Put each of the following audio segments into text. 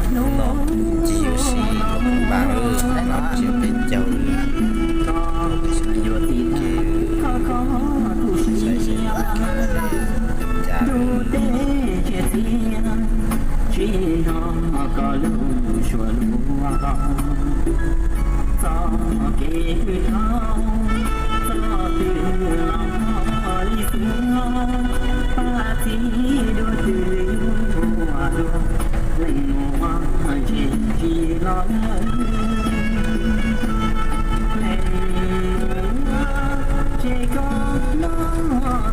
Hnub no tsis yuav si los peb npab, noj tsiab peb caug, ces saib seb cas. Tsis hnov koj lub suab luag, txoj kev dhau, txoj twg los li xwb, pab txib dua twg yuav dua, leej muaj tsis tsis los lawm. Leej muaj ces koj los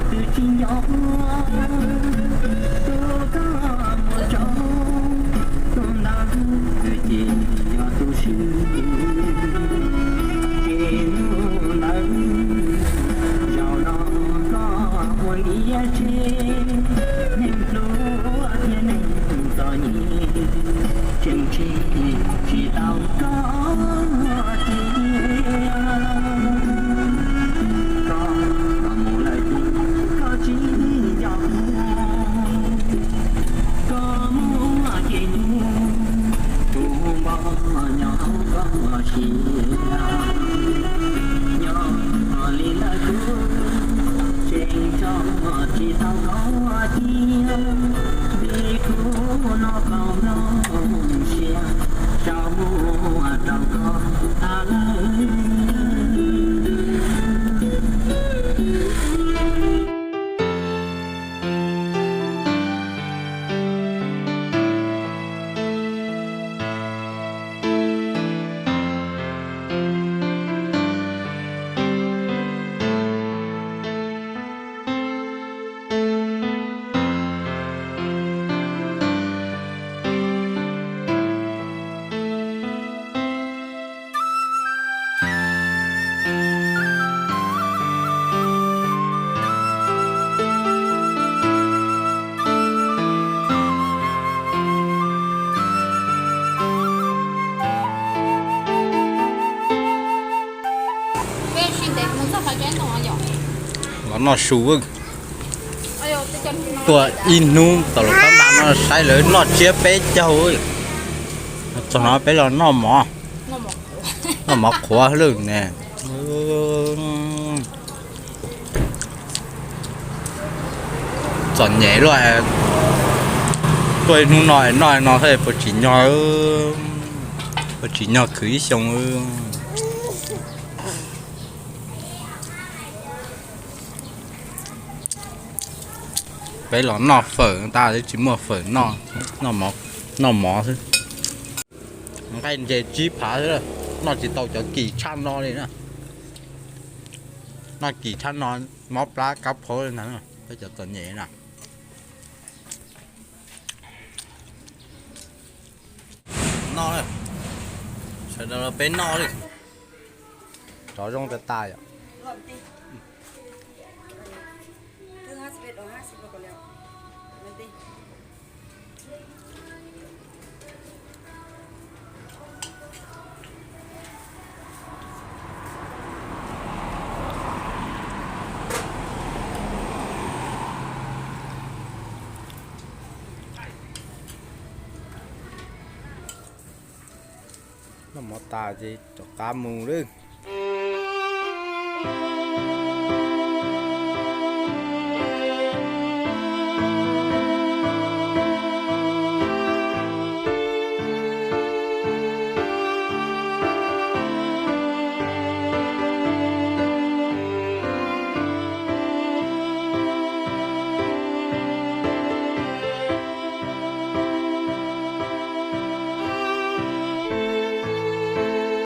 twb tsis nco, tus koj muab tso, tus ntawd twb ces yog tus swb. Ces hnub ntawd zaum no koj ua liaj tsev, neeg pluag thiab neeg txom nyem tseem tseg tsis tau koj tiag. Koj mus lawm ces koj tsis nco, koj muaj ces nyuaj, tus npog nyob hauv koj siab. Nyob li lawm kuv tseem tso tsis tau koj tiag, vim kuv noj qaub noj siab, tso muag rau koj tas lawm. Los noj su, tuaj ib hnub tau los pab npab no saib lawv noj tsiab peb caug. Txog no peb los noj mov, noj mov qhuav lawm ne. Txom nyem luaj, tuaj ib hnub no noj no thiaj puas tsim nyog, puas tsim nyog khwv ib xyoo. Peb los noj fawm tas twb tsis muaj fawm noj, noj mov xwb. Nqaij ntses tsib phav xwb, noj tsis tau cov kim tshaj no li na. Noj kim tshaj no mob plab kab phaub li ntag, peb cov txom nyem na. Noj, sawv daws los peb noj li. Tsov zoo tas tas yom. Noj mov tas ces rov qab mus lawm.